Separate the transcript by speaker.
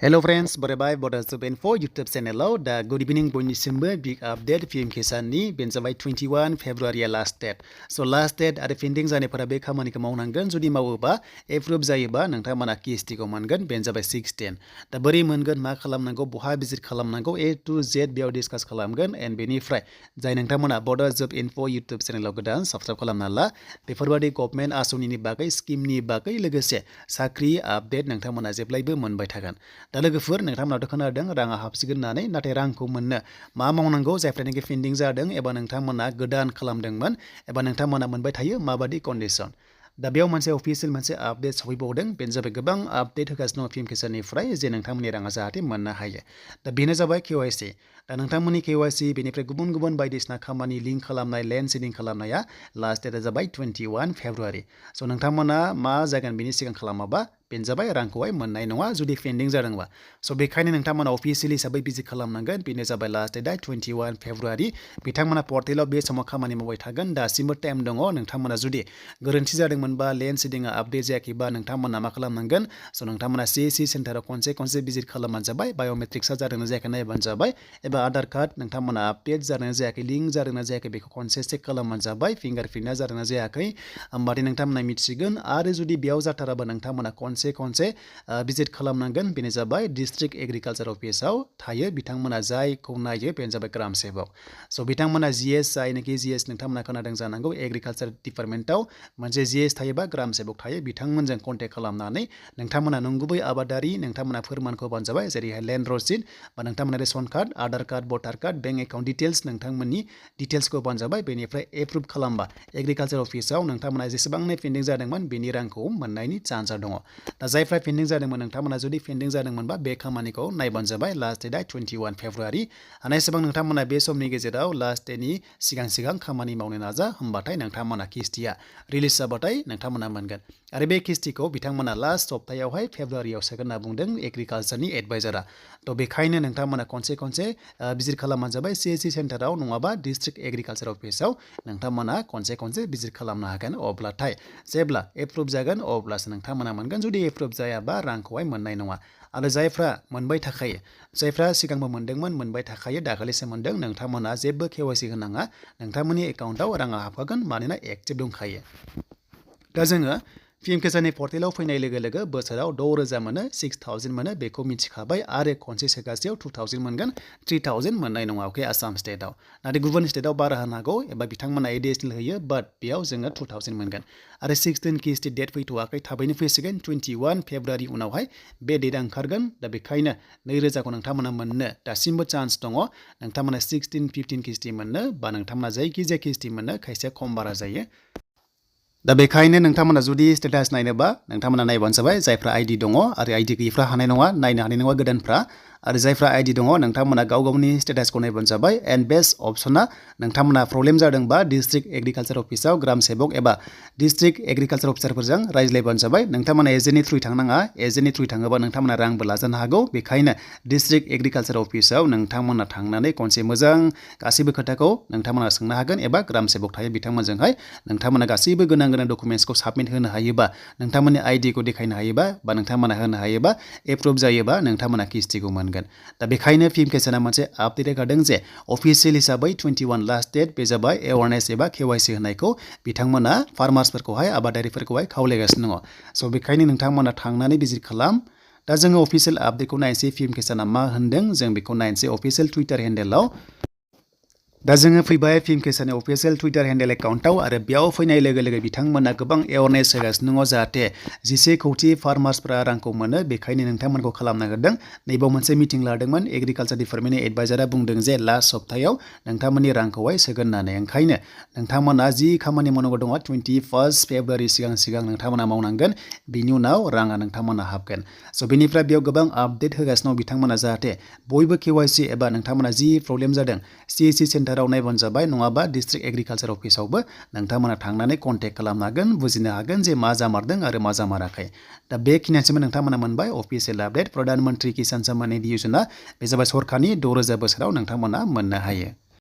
Speaker 1: Hello friends, bye Bodo info YouTube channel da good evening bonisimba big update film Kisan ni benzabai 21 February last date. So last date ada pending zane para be khamani ka maunanggan judi mawuba approve jayeba nangta mana kisti ko mangan benzabai 16. Da bari mangan ma khalamnango buha visit khalamnango A to Z beaw discuss khalamgan and benifrai jai nangta mana Bodo info YouTube channel godan subscribe khalamnala beforbadi government asuni ni bagai scheme ni bagai legase sakri update nangta mana jeblaibo monbai thagan. Da लोगोफोर नोंथांमोनाथ' खोनादों राङा हाबसिगोन होननानै नाथाय रांखौ मोननो मा मावनांगौ जायफ्रानोखि पेन्डिं जादों एबा नोंथांमोना गोदान खालामदोंमोन एबा नोंथांमोना मोनबाय थायो माबादि कन्डिशन दा बेयाव मोनसे अफिसियेल मोनसे आपडेट सफैबावदों बेनो जाबाय गोबां आपडेट होगासिनो फिल्म किसाननिफ्राय जे नोंथांमोननि राङा जाहाथे मोननो हायो दा बेनो जाबाय केवाइसि दा नोंथांमोननि केवाइसि बेनिफ्राय गुबुन गुबुन बायदिसिना खामानि लिंक खालामनाय लेन्ड सिडिं खालामनाया लास्ट डेटआ जाबाय 21 फेब्रुवारि स' नोंथांमोना मा जागोन बेनि सिगां खालामाबा बेनो जाबाय रांखौहाय मोननाय नङा जुदि पेन्डिं जादोंबा स' बेखायनो नोंथांमोना अफिसियेल हिसाबै भिजिट खालामनांगोन बेनो जाबाय लास्ट डेटआ 21 फेब्रुवारि बिथांमोना पर्टेलाव बे समाव खामानि मावबाय थागोन दासिमबो टाइम दङ नोंथांमोना जुदि गोरोन्थि जादोंमोनबा लेन्ड सिडिंआ आपडेट जायाखैबा नोंथांमोना मा खालामनांगोन स' नोंथांमोना CSC सेन्टाराव खनसे भिजिट खालामबानो जाबाय बाय'मेट्रिक्सआ जादोंना जायाखै नायबानो जाबाय एबा आधार कार्ड नोंथांमोना आपडेट जादोंना जायाखै लिंक जादोंना जायाखै बेखौ खनसे चेक खालामबानो जाबाय फिंगारप्रिन्टआ जादोंना जायाखै होमबाथाय नोंथांमोना मिथिगोन आरो जुदि बेयाव जाथाराबा नोंथांमोना खनसे भिजिट खालामनांगोन बेनो जाबाय डिस्ट्रिक्ट एग्रिकालचार अफिसाव थायो बिथांमोना जायखौ नायो बेनो जाबाय ग्राम सेबक स' बिथांमोना GS जायनोखि GS नोंथांमोना खोनादों जानांगौ एग्रिकालचार डिपार्टमेन्टआव मोनसे GS थायोबा ग्राम सेबक थायो बिथांमोनजों कन्टेक्ट खालामनानै नोंथांमोना नंगुबै आबादारि नोंथांमोना फोरमानखौ होबानो जाबाय जेरैहाय लेन्ड रसिद बा नोंथांमोना रेशन कार्ड आधार कार्ड भटार कार्ड बेंक एकाउन्ट डिटेल्स नोंथांमोननि डिटेल्सखौ होबानो जाबाय बेनिफ्राय एप्रुभ खालामबा एग्रिकालचार अफिसाव नोंथांमोना जेसेबांनो पेन्डिं जादोंमोन बेनि रांखौ मोननायनि चान्सआ दङ दा जायफ्रा पेन्डिं जादोंमोन नोंथांमोना जुदि पेन्डिं जादोंमोनबा बे खामानिखौ नायबानो जाबाय लास्ट डेटआ 21 फेब्रुवारि हानायसेबां नोंथांमोना बे समनि गेजेराव लास्ट डेटनि सिगां खामानि मावनो नाजा होमबाथाय नोंथांमोना किस्तिया रिलिज जाबाथाय नोंथांमोना मोनगोन आरो बे किस्तिखौ बिथांमोना लास्ट सप्तायावहाय फेब्रुवारियाव सोगोन होनना बुंदों एग्रिकालचारनि एडभाइजारा थ' बेखायनो नोंथांमोना खनसे भिजिट खालामबानो जाबाय CSC सेन्टाराव नङाबा डिस्ट्रिक्ट एग्रिकालचार अफिसाव नोंथांमोना खनसे भिजिट खालामनो हागोन अब्लाथाय जेब्ला एप्रुभ जागोन अब्लासो नोंथांमोना मोनगोन जुदि एप्रुभ जायाबा रांखौहाय मोननाय नङा आरो जायफ्रा मोनबाय थाखायो जायफ्रा सिगांबो मोनदोंमोन मोनबाय थाखायो दाखालिसो मोनदों नोंथांमोना जेबो KYC होनाङा नोंथांमोननि एकाउन्टआव राङा हाबखागोन मानोना एक्टिभ दंखायो दा जोङो PM किसाननि पर्टेलाव फैनाय लोगो लोगो बोसोराव 6,000 मोनो 6,000 मोनो बेखौ मिथिखाबाय आरो खनसे सोगासेयाव 2,000 मोनगोन 3,000 मोननाय नङा अके आसाम स्टेटआव नाथाय गुबुन स्टेटआव बारा होनो हागौ एबा बिथांमोना एडिशनेल होयो बाट बेयाव जोङो 2,000 मोनगोन आरो 16 किस्ति डेट फैथ'वाखै थाबैनो फैसिगोन 21 फेब्रुवारि उनावहाय बे डेटआ ओंखारगोन दा बेखायनो 2,000खौ नोंथांमोना मोननो दासिमबो चान्स दङ नोंथांमोना 16 15 किस्ति मोननो बा नोंथांमोना जायखिजाया किस्ति मोननो खायसेया खम बारा जायो दा बेखायनो नोंथांमोना जुदि स्टेटास नायनोबा नोंथांमोना नायबानो जाबाय जायफ्रा ID दङ आरो ID गैयिफ्रा हानाय नङा नायनो हानाय नङा गोदानफ्रा आरो जायफ्रा ID दङ नोंथांमोना गावनि स्टेटासखौ नायबानो जाबाय एन्ड बेस्ट अप्सना नोंथांमोना प्रब्लेम जादोंबा डिस्ट्रिक्ट एग्रिकालचार अफिसाव ग्राम सेबक एबा डिस्ट्रिक्ट एग्रिकालचार अफिसारफोरजों रायज्लायबानो जाबाय नोंथांमोना एजेन्टनि थ्रुयै थांनाङा एजेन्टनि थ्रुयै थाङोबा नोंथांमोना रांबो लाजानो हागौ बेखायनो डिस्ट्रिक्ट एग्रिकालचार अफिसाव नोंथांमोना थांनानै खनसे मोजां गासैबो खोथाखौ नोंथांमोना सोंनो हागोन एबा ग्राम सेबक थायो बिथांमोनजोंहाय नोंथांमोना गासैबो गोनां डकुमेन्ट्सखौ साबमिट होनो हायोबा नोंथांमोननि आइडिखौ देखायनो हायोबा बा नोंथांमोना होनो हायोबा एप्रुभ जायोबा नोंथांमोना किस्तिखौ मोनगोन दा बेखायनो PM किसाना मोनसे आपडेट होखादों जे अफिसियेल हिसाबै 21 लास्ट डेट बे जाबाय एवारनेस एबा KYC होनायखौ बिथांमोना फार्मार्सफोरखौहाय आबादारिफोरखौहाय खावलायगासिनो दङ स' बेखायनो नोंथांमोना थांनानै भिजिट खालाम दा जोङो अफिसियेल आपडेटखौ नायनोसै PM किसाना मा होनदों जों बेखौ नायनोसै अफिसियेल टुइटार हेन्डेलाव दा जोङो फैबाय PM किसाननि अफिसियेल टुइटार हेन्डेल एकाउन्टआव आरो बेयाव फैनाय लोगो लोगो बिथांमोना गोबां एवारनेस होगासिनो दङ जाहाथे 10 कौटि फार्मार्सफोरा रांखौ मोनो बेखायनो नोंथांमोनखौ खालामनो नागिरदों नैबाव मोनसे मिटिं लादोंमोन एग्रिकालचार डिपार्टमेन्टनि एडभाइजारा बुंदों जे लास्ट सप्तायाव नोंथांमोननि रांखौहाय सोगोन होननानै ओंखायनो नोंथांमोना जि खामानि मावनांगौ दङ 21 फेब्रुवारि सिगां नोंथांमोना मावनांगोन बिनि उनाव राङा नोंथांमोना हाबगोन स' बेनिफ्राय बेयाव गोबां आपडेट होगासिनो दं बिथांमोना जाहाथे बयबो KYC एबा नोंथांमोना जि प्रब्लेम जादों CSC सेन्टाराव नायबानो जाबाय नङाबा डिस्ट्रिक्ट एग्रिकालचार अफिसावबो नोंथांमोना थांनानै कन्टेक्ट खालामनो हागोन बुजिनो हागोन जे मा जामारदों आरो मा जामाराखै दा बेखिनियासिम नोंथांमोना मोनबाय अफिसियेल आपडेट प्रधान मन्त्रि किसान सम्मान निधि यजना बे जाबाय सरकारनि 6,000 बोसोराव नोंथांमोना मोननो हायो